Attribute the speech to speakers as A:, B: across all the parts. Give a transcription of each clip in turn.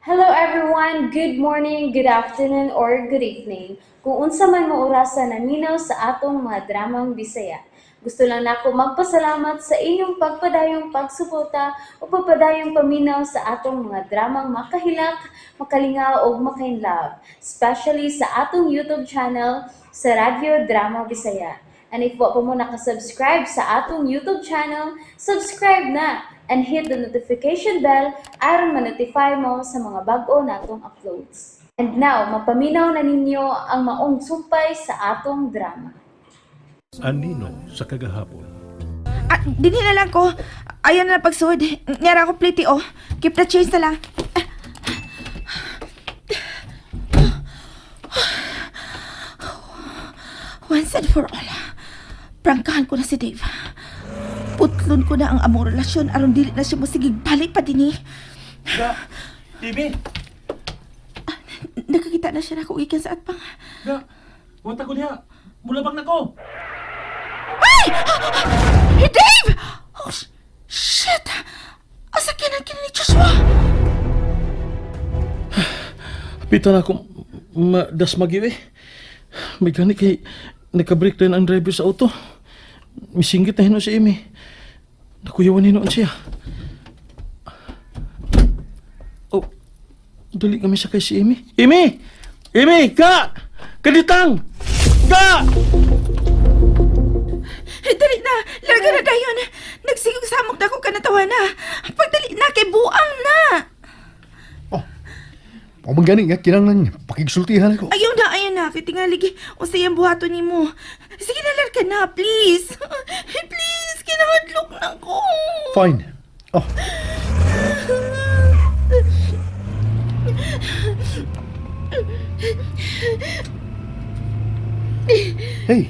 A: Hello everyone! Good morning, good afternoon, or good evening. Kung unsa man mo orasa naminaw sa atong mga dramang Bisaya. Gusto lang nako magpasalamat sa inyong pagpadayong pagsuporta o pagpadayong paminaw sa atong mga dramang makahilak, makalingaw ug makainlove, especially sa atong YouTube channel sa Radyo Drama Bisaya. And if wa pa mo nakasubscribe sa atong YouTube channel, subscribe na and hit the notification bell aron ma-notify mo sa mga bag-o natong uploads. And now, mapaminaw na ninyo ang maong sumpay sa atong drama.
B: Anino sa kagahapon.
C: Ah, dinhi na lang ko. Ayaw na lang pagsuod. Ngara ko pliti oh. Keep the change na lang. Once and for all, prangkahan ko na si Dave. Putlon ko na ang among relasyon aron dili na siya mosigig balik pa dinhi.
D: Ga, TV!
C: Nakakita na siya na ako ikan sa atpang.
D: Ga, wata ko niya. Mulabang na ko.
C: Ay! Hey, Dave! Oh, shit! Asa kinan kini ni Joshua?
D: Pita na akong madasmag eh. May gani kay nagka-break din ang driver sa auto. Misinggit na hinon si Amy. Nakuyawan hinon siya. Oh, dali kami sakay si Amy. Amy! Amy! Ga! Kaditang! Ga!
C: Eh, dali na! Larga na dayon! Nagsigog samok na ko kanatawa na! Pagdali na kay buang na!
E: Oh, o man gani nga kinahanglan pakigsultihan ako.
C: Ayaw na, ayaw na! Kay tingali o sa iyang buhaton nimo. Sige na, larga na, please! Please, kinahadlok na ko!
E: Fine. Oh, hey.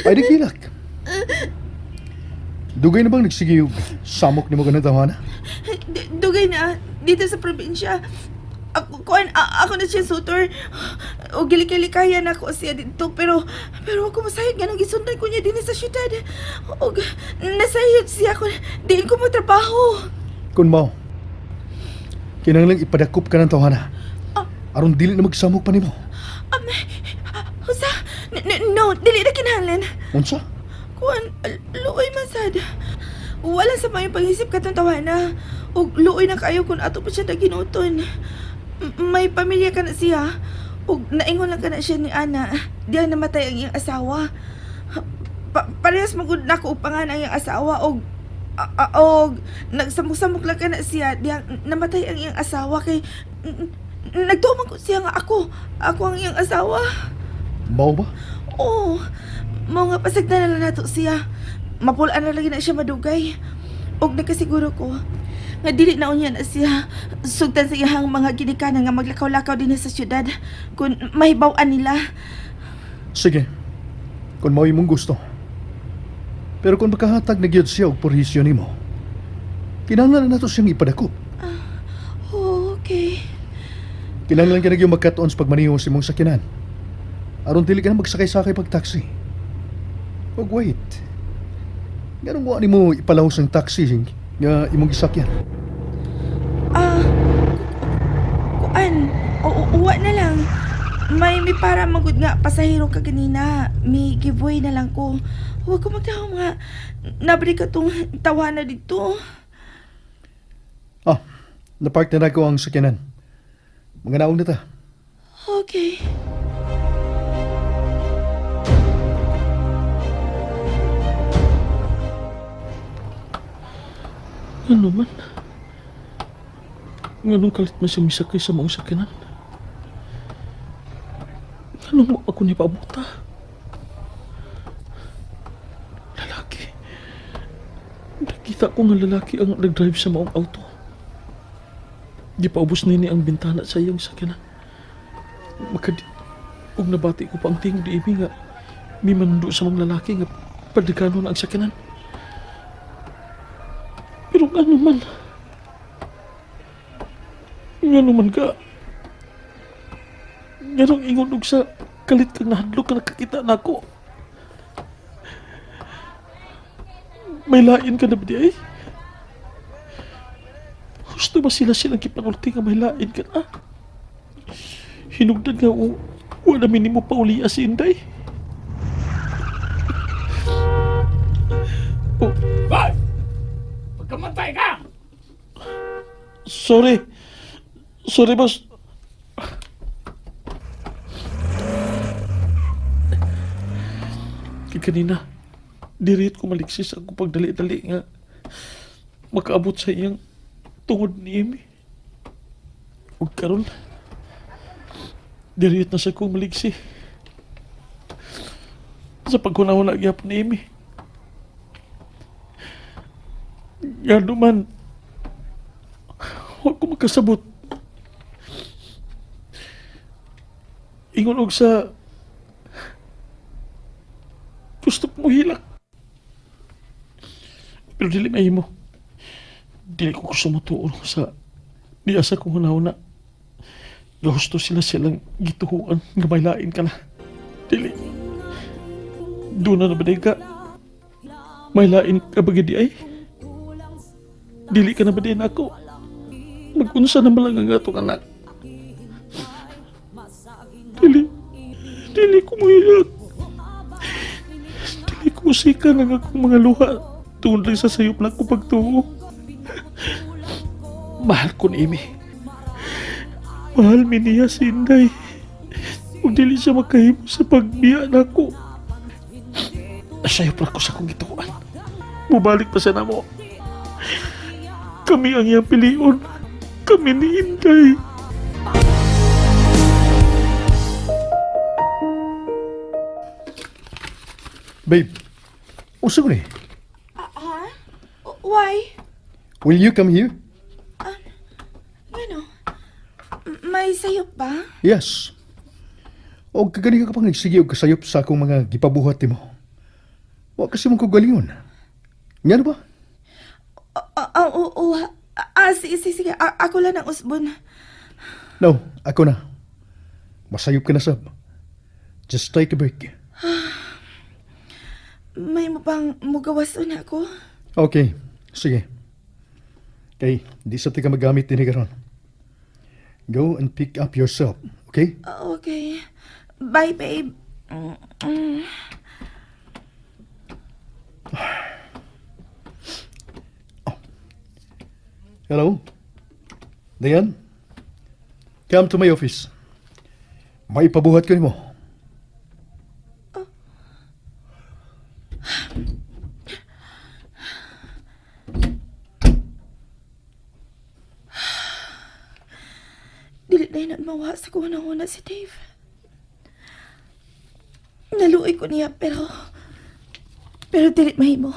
E: Ay di kilak. Dugay na bang nagsige og samok nimo ganang tawana?
C: Dugay na, dito sa probinsya. Ako, kuan, ako na siya sutor. O gilikay-likayan ako siya dito. Pero, pero ako masayod nga nang gisundan ko niya din sa syudad. O nasayod siya ko, diin ko matrabaho.
E: Kun mao. Kinahanglan ipadakop ka ng tawana.
C: Ah.
E: Aron dili na magsamok pa nimo.
C: Unsa? No, dili na kinahanglan.
E: Unsa?
C: Kuan, luoy man sad. Wala sa may pag-isip katong tawana. Og luoy na kayo kung ato pa siya taginuton. May pamilya ka na siya. Og naingon lang ka na siya ni Ana. Diyan namatay ang iyang asawa. Parehas magud nako og pangan ang iyang asawa og og nagsamok-samok lang ka na siya diyang namatay ang iyang asawa kay nagtuo man ko siya nga ako ako ang iyang asawa.
E: Mao ba?
C: Oo. Mao nga pasagdan na lang nato siya. Mapulaan na lagi na siya madugay. Og nakasiguro ko nga dili na unya na siya sugtan sa iyang mga ginikanan nga maglakaw-lakaw din sa syudad kung mahibaw-an nila.
E: Sige. Kung mao imong gusto. Pero kung makahatag na gyud siya og purhisyo nimo, kinahanglan na nato siyang ipadakop.
C: Oh, okay.
E: Kinahanglan ka na gyud magkat-on sa pagmaniho sa imong sakyanan. Aron dili ka na magsakay-sakay pag taxi. Og wait. Nganong wa nimo ipalahos ang taxi nga imong gisakyan?
C: Ah, kuan, oo, uwa na lang. May para magud nga pasahero ka ganina. May giveaway na lang ko. Huwag ko magdahom nga. Nabri ka tong tawana dito.
E: Ah, napark na ko ang sakyanan. Mga naong na ta.
C: Okay.
D: Ano man? Nganong kalit man siya misakay sa maong sakinan? Nganong mo ako ni pabuta? Lalaki. Nakita ko nga lalaki ang nag-drive sa maong auto. Di paubos nini ang bintana sa iyang sakinan. Makadi... Ug nabati ko pa ang tingog di imi nga may manundo sa mga lalaki nga padagano na ang sakinan. Pero ngano man? Ngano man ka? Nganong ingon og sa kalit kang nahadlok ka nakakita nako. May lain ka na ba di ay? Gusto ba sila silang gipanulti nga may lain ka na? Hinugdan nga o wala minimo pauliya si Inday. Oh,
F: Hoy! Pagkamatay ka!
D: Sorry. Sorry, boss. Kay kanina, dirit ko maliksis ako pagdali-dali nga makaabot sa iyang tungod ni Amy. Ug karon, dirit na sa kong maliksi. Sa paghunahuna gyapon ni Amy. Ngano man, wa ko makasabot. Ingon og sa gusto ko mohilak. Pero dili mahimo. Dili ko gusto motuon sa niya sa kong hunahuna. Gusto sila silang gituhuan nga may lain ka na. Dili. Doon na na ba ka? May lain ka ba gidi ay? Dili ka na ba din ako? Magunsa na lang ang atong anak. Dili. Dili ko muhilak. Dili ko musikan ang akong mga luha. Tungod lang sa sayop na ko pagtuo. Mahal ko ni Amy. Mahal mi niya si Inday. Ug dili siya makahimo sa pagbiya nako. Sayop lang ko sa akong gituan. Mubalik pa siya namo. Kami ang iyang pilion. Kami ni Inday.
E: Babe, usa ko ni.
C: Ah, why?
E: Will you come here?
C: Ano? May sayop ba?
E: Yes. O kagani ka pang nagsige og kasayop sa akong mga gipabuhat nimo. Wa kasi mong kagalingon. Ngano ba?
C: Ah, oo, oo. Ah, sige, sige, sige. Ako lang ang usbon.
E: No, ako na. Masayop ka na sab. Just take a break.
C: May mo bang mugawas na ako?
E: Okay, sige. Kay, di sa ka magamit din karon. Go and pick up yourself, okay?
C: Ah, okay. Bye, babe.
E: Hello? Dayan? Come to my office. May pabuhat ko nimo.
C: Dili na yun mawa sa kuhuna-huna si Dave. Naluoy ko niya pero... Pero dili mahimo.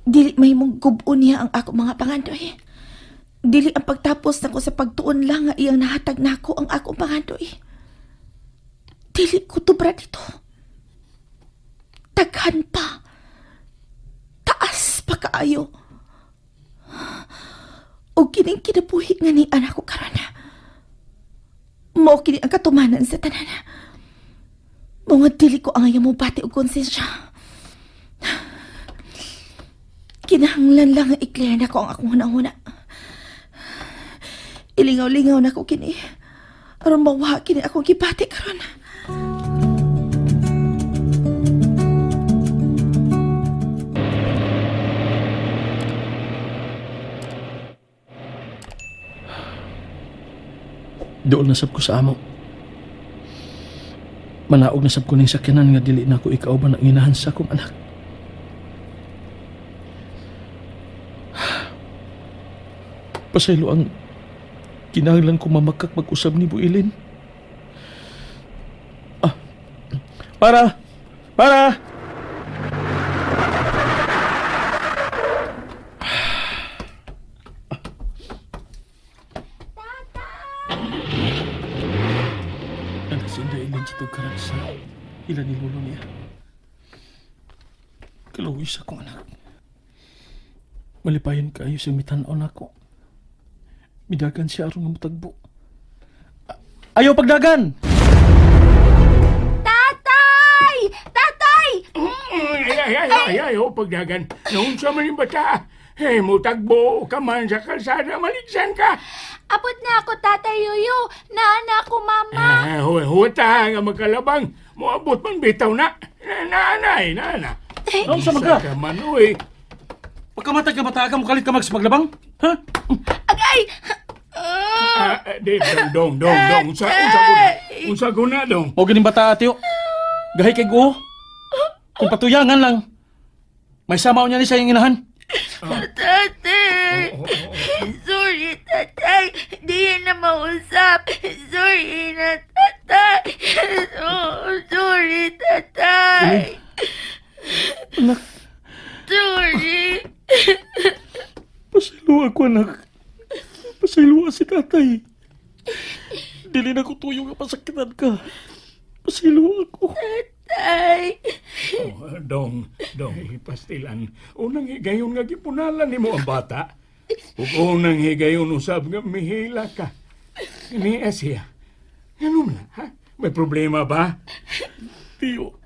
C: Dili mahimong gubo niya ang ako mga pangandoy. Dili ang pagtapos nako sa pagtuon lang nga iyang nahatag nako ang akong pangandoy. Dili ko tubra dito. Taghan pa. Taas pa kaayo. O kining kinabuhi nga ni anak ko karon. Mao kini ang katumanan sa tanan. Mao nga dili ko angay mo bati og konsensya. Kinahanglan lang nga i-clear na ko ang akong hunahuna. Ilingaw-lingaw na ko kini. Aron mawa kini akong gibati karon.
D: Doon nasab ko sa amo. Manaog nasab ko ning sakyanan nga dili na ko ikauban ang inahan sa akong anak. Pasaylo ang kinahanglan ko mamakak mag-usab ni Builin. Ah, para! Para! Anak si Inday Ilin sa tugkaran sa ila ni lolo niya. Kaluwi sa akong anak. Malipayon kayo sa mitanaw na ako. Midagan siya aron nga mutagbo. Ayaw pagdagan!
C: Tatay! Tatay!
F: Ay, ay, ay, ay, ay, oh, pagdagan. Naunsa man yung bata. Hey, mutagbo ka man sa kalsada, maligsan ka.
G: Abot na ako, Tatay Yoyo. Naana ako, Mama.
F: Ah, huwata nga magkalabang. Moabot man bitaw na. Naanay, naana.
D: Naunsa man ka?
F: Sa man, uy.
D: Pagkamatay ka bata ka, mukalit ka magsipaglabang? Ha?
G: Agay!
F: Ah, ah, di, dong, dong, dong, dong. Unsa, unsa ko na. Unsa ko na, dong.
D: O ganing bata tiyo. Gahi kay guo. Kung patuyangan lang. May samaw niya ni sa iyong inahan.
C: Tatay! Sorry, tatay. Di na mausap. Sorry na, tatay. Oh, sorry, tatay.
D: Anak,
C: Sorry.
D: pasaylo ako anak. Pasaylo si tatay. Dili na ko tuyo nga pasakitan ka. Pasaylo ako.
C: Tay.
F: Oh, dong, dong, pastilan. Unang higayon nga gipunalan nimo ang bata. Ug unang higayon usab nga mihila ka. Niya siya. Ano man, ha? May problema ba?
D: Tiyo.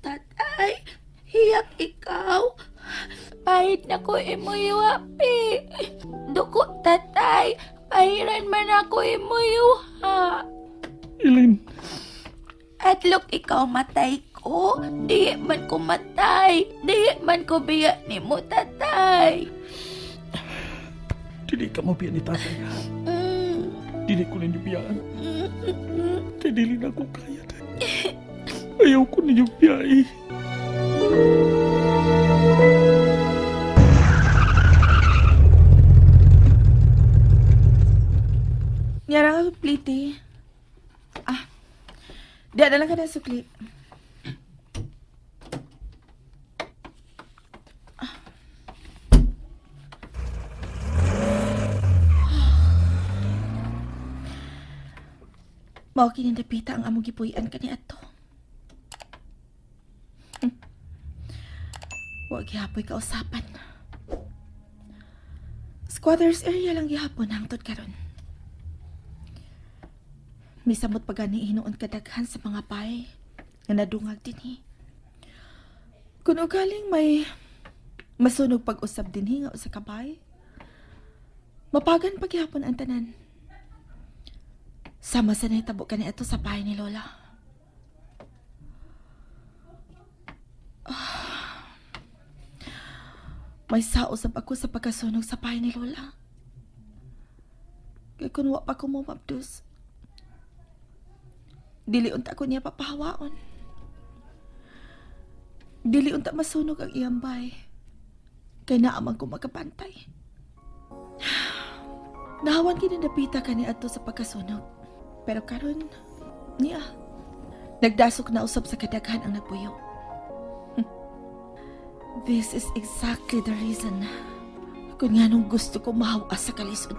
C: Tatay, hiyak ikaw.
G: Pahit na ko imuyuha, pi. Duko, tatay. Pahiran man ako imuyuha.
D: Ilin.
C: Adlok ikaw matay ko. Di man ko matay. Di man ko biya ni mo, tatay.
D: Dili ka mabiya ni tatay. ha? Dili ko ninyo biyaan. Kay dili na ko kaya. Tay. Ayaw ko ninyo biyai.
C: Nyara ka plite. Ah. Di na lang ka na sukli. Ah. Mao kini dapita ang among gipuy-an kani ato. Wa gihapoy kausapan. Squatters area lang gihapon hangtod karon. Misamot pa gani hinuon kadaghan sa mga pay nga nadungag dinhi. Kun ugaling may masunog pag-usab dinhi nga usa ka bay, mapagan paghihapon ang tanan. Sama sa nahitabo kani ato sa bahay ni Lola. Ah. May sausab ako sa pagkasunog sa bahay ni Lola. Kay kun wa pa ko mo mabdus, dili unta ko niya papahawaon. Dili unta masunog ang iyang bay. Kay naamang ko makapantay. Nahawan kinadapita kani adto sa pagkasunog. Pero karon niya, nagdasok na usab sa kadaghan ang nagpuyo. This is exactly the reason kung nga nung gusto ko mahawa sa kalisod.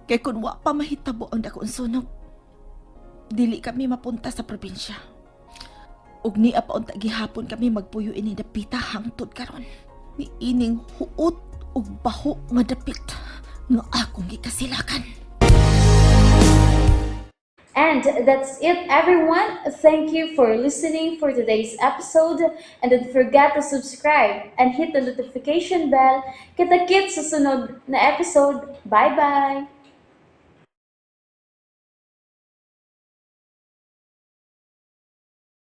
C: Kay kun wa pa mahitabo ang dakong sunog, dili kami mapunta sa probinsya. Ug niya pa unta gihapon kami magpuyo ini dapita hangtod karon. Ni ining huot ug baho nga dapit nga akong gikasilakan.
A: And that's it, everyone. Thank you for listening for today's episode. And don't forget to subscribe and hit the notification bell. Kita-kits sa sunod na episode. Bye-bye!